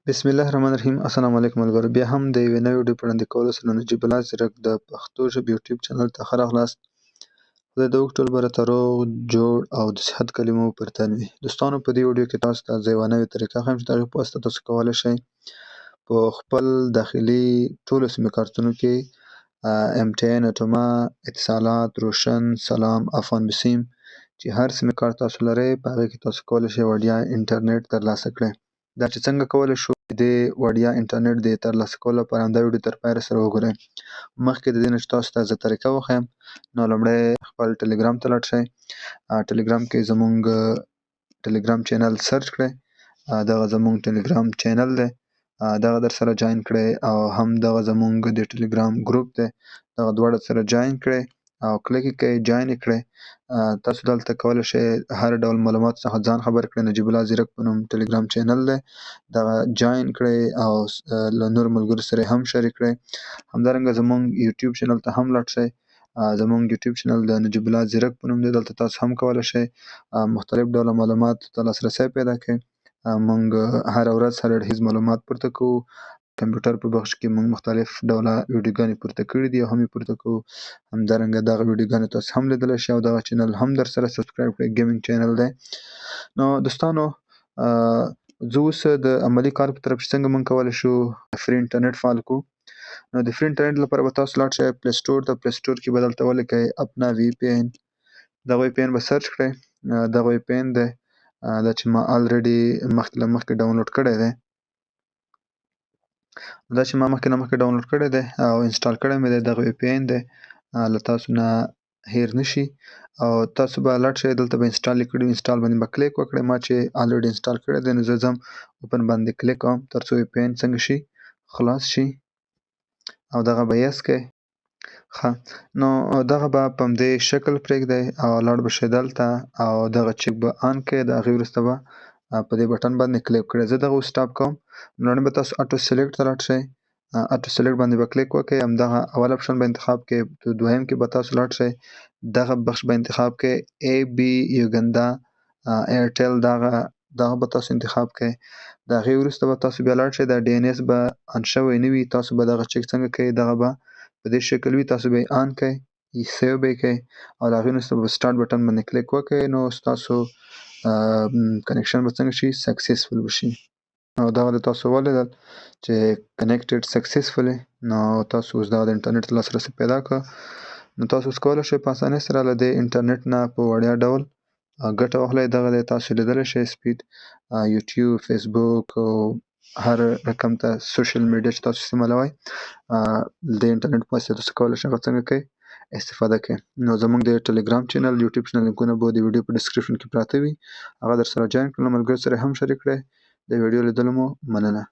بسم الله الرحمن الرحیم. السلام علیکم ملګرو، بیا هم د یوې نوې ویډیو په وړاندې کولو سره نجیب الله ځیرک د پښتو ژبې یوټیوب چینل ته ښه راغلاست. خدای دې وکړي ټول به راته روغ جوړ او د صحت کلمو پر تن وي. دوستانو، په دې ویډیو کې تاسو ته زه یوه نوې طریقه ښیم چې د هغې په واسطه تاسو کولی شئ په خپل داخلي ټولو سیم کارتونو کې ام ټي ان، اټوما، اتصالات، روشن، سلام، افغان بسیم، چې هر سیم کارت تاسو لرئ په هغې کې تاسو کولی شئ وړیا انټرنیټ ترلاسه کړئ. دا چې څنګه کولی شو د وړیا انټرنیټ د ترلاسه کولو لپاره، همدا ویډیو تر پایه سره وګورئ. مخکې د دې نه چې تاسو ته زه طریقه وښیم، نو لومړی خپل ټلګرام ته لاړ شئ. ټلګرام کې زمونږ ټلګرام چینل سرچ کړئ. دغه زمونږ ټلګرام چینل دی، دغه در سره جاین کړئ، او هم دغه زمونږ د ټلګرام ګروپ دی، دغه دواړه سره جاین کړئ او کلیک یې کړئ، جاین یې کړئ. تاسو دلته کولی شئ هر ډول معلوماتو څخه ځان خبر کړئ. نجیب الله ځیرک په نوم ټلګرام چینل دی، دغه جاین کړئ او له نورو ملګرو سره هم شریک کړئ. همدارنګه زمونږ یوټیوب چینل ته هم لاړ شئ. زمونږ یوټیوب چینل د نجیب الله ځیرک په نوم دی، دلته تاسو هم کولی شئ مختلف ډوله معلوماتو ته لاسرسی پیدا کړئ. مونږ هره ورځ هر اړخیز معلومات پورته کوو. کمپیوټر په بخش کې مونږ مختلف ډوله ویډیوګانې پورته کړي دي او هم یې پورته کوو. همدارنګه دغه ویډیوګانې تاسو هم لیدلی شئ او دغه چینل هم در سره سبسکرایب کړئ، ګیمینګ چینل دی. نو دوستانو، زه اوس د عملي کار په طرف چې څنګه مونږ کولی شو فري انټرنیټ فعال کړو. نو د فري انټرنیټ لپاره به تاسو لاړ شئ پلی سټور ته. پلی سټور کې به دلته ولیکئ اپنا وی پي این، دغه وی پي این به سرچ کړئ. دغه وی پي این دی، دا چې ما الریډي مخکې له مخکې ډاونلوډ کړی دی، دا چې ما مخکې له مخکې ډاونلوډ کړی دی او انسټال کړی مې دی، دغه وی پي این دی، له تاسو نه هیر نه شي. او تاسو به لاړ شئ دلته به انسټال یې کړي، انسټال باندې به کلیک وکړئ. ما چې الریډي انسټال کړی دی، نو زه ځم اوپن باندې کلیک کوم تر څو وی پي این څنګه شي خلاص شي، او دغه به یس کړئ. ښه، نو دغه به په همدې شکل پرېږدئ او لاړ به شئ دلته او دغه چک به آن کړئ. د هغې وروسته به په دې بټن باندې کلیک کړئ. زه دغه اوس سټاپ کوم. لومړی به تاسو اټو سلیکټ ته لاړ شئ، اټو سلیکټ باندې به کلیک وکړئ، همدغه اول اپشن به انتخاب کړئ. دویم کې به تاسو لاړ شئ، دغه بخش به انتخاب کړئ، ای بي یوګندا ایرټیل، دغه به تاسو انتخاب کړئ. د هغې وروسته به تاسو بیا لاړ شئ، دا ډي این اس به آن شوی نه وي، تاسو به دغه چک څنګه کړئ، دغه به په دې شکل وي، تاسو به یې آن کړئ، سیو به یې کړئ، او له هغې وروسته به سټارټ بټن باندې کلیک وکړئ. نو ستاسو کنیکشن به څنګه شي، سکسیسفل به شي. نو دغه د تاسو ولیدل چې کنیکټډ سکسیسفلی. نو تاسو اوس دغه د انټرنیټ لاسرسی پیدا کړ. نو تاسو اوس کولی شئ په اسانۍ سره له دې انټرنیټ نه په وړیا ډول ګټه واخلئ. دغه دی تاسو لیدلی شئ سپیډ، یوټیوب، فیسبوک او هر رقم ته سوشل میډیا چې تاسو استعمالوئ، د انټرنیټ په واسطه تاسو کولی شئ هغه څنګه کړئ استفاده کړئ. نو زموږ د ټلګرام چینل، یوټیوب چینل لینکونه به د ویډیو په ډسکرپشن کې پراته وي، هغه در سره جاین کړئ، له ملګرو سره هم شریک کړئ. د ویډیو لیدلو مو مننه.